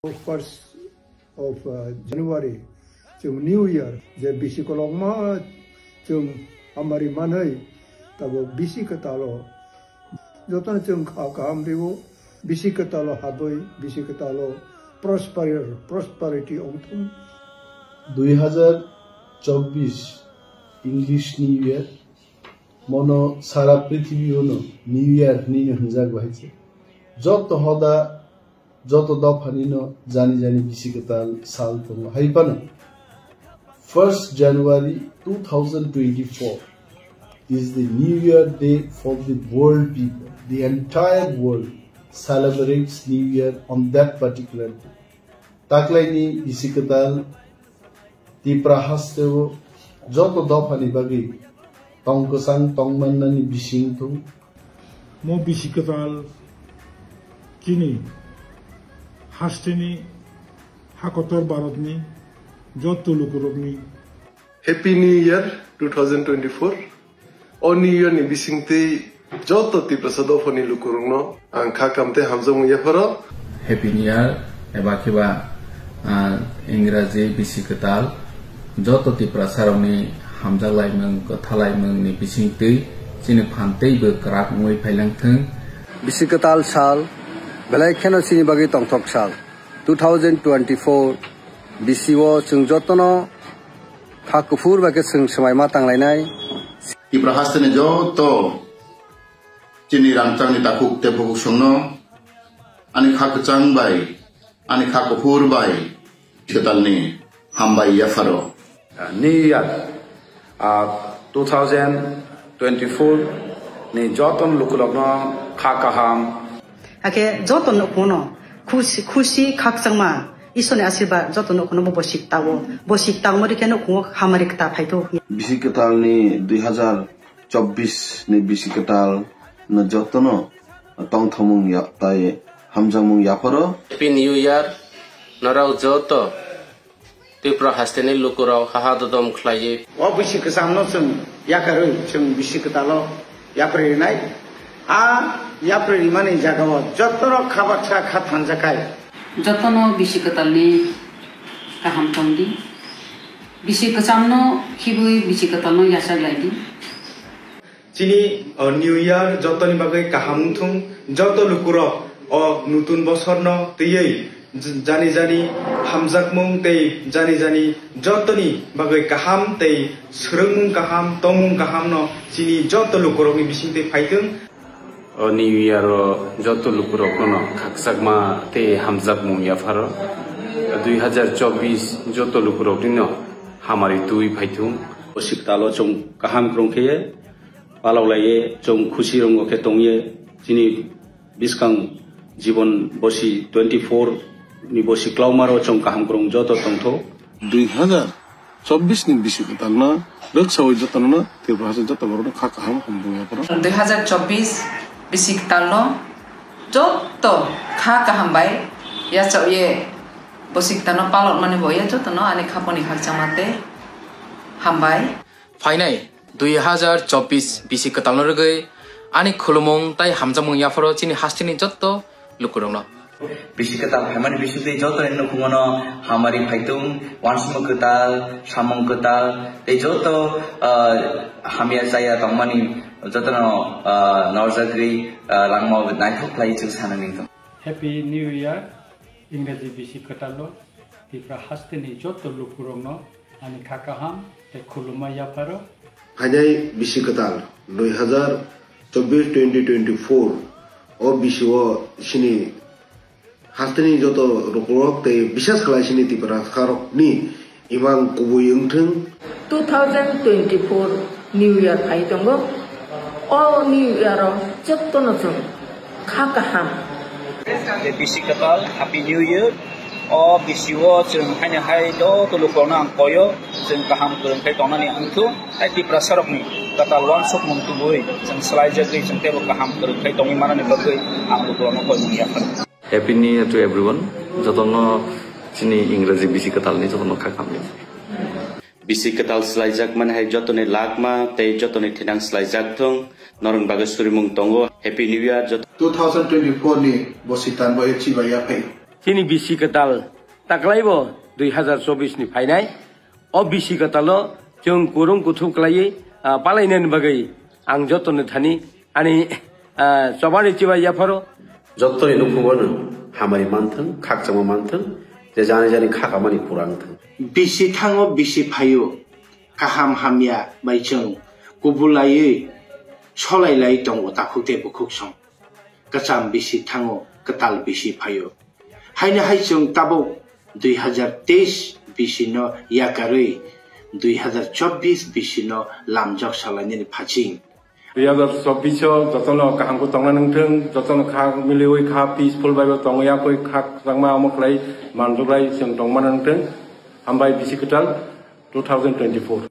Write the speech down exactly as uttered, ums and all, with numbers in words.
First of uh, January, chwng New Year, je bisi kolokma chwng hamari manwi, tabuk bisi kwtalo jotono chwng kha kaham rio, bisi kwtalo habwi, bisi kwtalo prosper, prosperity ongthung. Dui hazar chobbish English New Year, mono sara prithibi ono New Year hinwi hwnjak bahai se. Joto hoda, joto dophanino jani jani bisi kwtal sal tongo hai phano. First January two thousand twenty-four is the New Year day for the world people. The entire world celebrates New Year on that particular day. Taklaini bisi kwtal Tipra hasteo joto dophani bagwi tong kwchang tong mannani bising thung. Mo bisi kwtal chini hasteni hakotor Bharatni joto lukurokni Happy New Year two thousand twenty-four. O New Year ni bisingtwi joto Tiprasa dophani lukurokno ang kha kam tei hamjakmung yapharo. Happy New Year eba khiba, ah, Ingraji bisi kwtal joto Tiprasarokni hamjaklaimung, kwthalaimungni bisingtwi chini phan teibo kwrak wngwi phailangthwng. Bisi kwtal sal, belai kheno chini bagwi tongthok sal. Two thousand twenty-four bisio chwng jotono kha kuphur bai khe chwng swmai ma tanglainai. Tipra hasteni joto chini rangchakni takhuk tei bukhuk songno ani kha kwchang bai, ani kha kuphur bai, kwtalni hambai yapharo. New Year, ah, two thousand twenty-four ni joto lukurokno kha kaham. Hakhe joto nukhungno khusi, khusi khakchangma Isorni asirba joto nukhungno bo bosik tawo. Bosik tangmori khe nukhungo hamari kwtal phaithu. Bisi kwtalni dui hazar chobbish ni bisi kwtal no jotono tongthomung ya, tai hamjakmung yapharo. Happy New Year, norok joto Tripura hasteni lukurok haha dodom khlaiwi. O bisi kwchamno chwng yakarwi chwng bisi kwtalo yapri rinai. A yapri rimani jagao jotorok kha baksa kha thanjakhai. Jotono bisi kwtalni kaham tongdi. Bisi kwchamno khibwi bisi kwtalno yachak laidi. Chini, o, New Year jotoni bagwi kaham wngthung, joto lukurok o nutun bosorno twiwi j-, jani jani hamjakmung tei jani jani jotoni bagwi kaham tei swrwngmung kaham, tongmung kahamno chini joto lukurokni bisingtwi phaithung. O New Year o joto lukurokno khakchangma tei hamjakmung yapharo. Dui hazar chobbish joto lukuroknino hamari twi phaithung. O siktal o chwng kaham kwrwng khe palok laiye chwng khusi rongo khe tongye chini bwskang jibon bosi twenty-four ni bosi klaumaro chwng kaham kwrwng joto tongtho. Dui hazar chobbish ni bisi kwtalno rwksawi jotono Tripura hasteni joto borokno kha kaham hamjakmung yapharo. Dui hazar chobbish bisi kwtalno joto kha kaham bai yachakye bosi kwtalno palokmani bo ye jotono ani khaponi khakchangma tei hambai. Phainai dui hazar chobbish bisi kwtalno rwgwi ani khulumung tai hamjakmung yapharo chini hasteni joto lukurokno. Bisi kwtal phaimani bisingtwi joto ni nukhungono hamari phaitung, uansukmung kwtal, samung kwtal, tei joto, ah, hamya chaya tongmani jotono, ah, norjagwi, ah, langmao naithok khlai chwng sanani tong. Happy New Year, Ingraji bisi kwtalo Tripura hasteni joto lukurokno ani kha kaham tei khulumma yapharo. Phainai bisi kwtal dui hazar chobbish twenty twenty-four o bisio chini hasteni joto lukurok tei bisas khlai chini Tiprasarokni imang kubui wngthwng. Two thousand twenty-four New Year phai tongo. O New Year o jotono chwng kha kaham. Tei bisi kwtal Happy New Year. O bisio chwng haino hai joto lukurokno ang koyo, chwng kaham kwrwng khe tongnani wngthung. Hai Tiprasarokni kwtal uansukmung tubui chwng swlaijagwi chwng teibo kaham kwrwng khe tongwi manani bagwi ang lukurokno koimung yaphar. Happy New Year to everyone. Jotono chini Ingraji bisi kwtalni jotono kha kaham. Bisi kwtal swlaijak mani hai jotoni lakma tei jotoni thinang swlaijak thung. Norokni bagwi surimung tongo. Happy New Year joto. Two thousand twenty-four ni bosi tanbo e chiba yaphai. Chini bisi kwtal taklaibo dui hazar chobbish ni phainai. O bisi kwtalo chwng kurung kuthuk kwlaiwi, ah, palainani bagwi ang jotono thani ani, ah, chobani chibai yapharo. Jottoni nukhungno hamari manthwng, khakchangma manthwng, je jani jani khakamani pura wngthwng. Bisi thango, bisi phaio, kaham hamya bai chwng kubulaiwi solailai tongo takhuk tei bukhuk song. Kwcham bisi thango, kwtal bisi phaio. Haino hai chwng tabuk dui hazar teis bisi no yakarwi dui hazar chobbish bisi no lamjak salainani phaching. Dui hazar chobbish o jotono kaham khe tongna nangthwng, jotono kha miliwi kha peaceful bai bo tongwi yakwi kha kwchangma omo khlai manjuklai chwng tongma nangthwng. Hambai bisi kwtal two thousand twenty-four.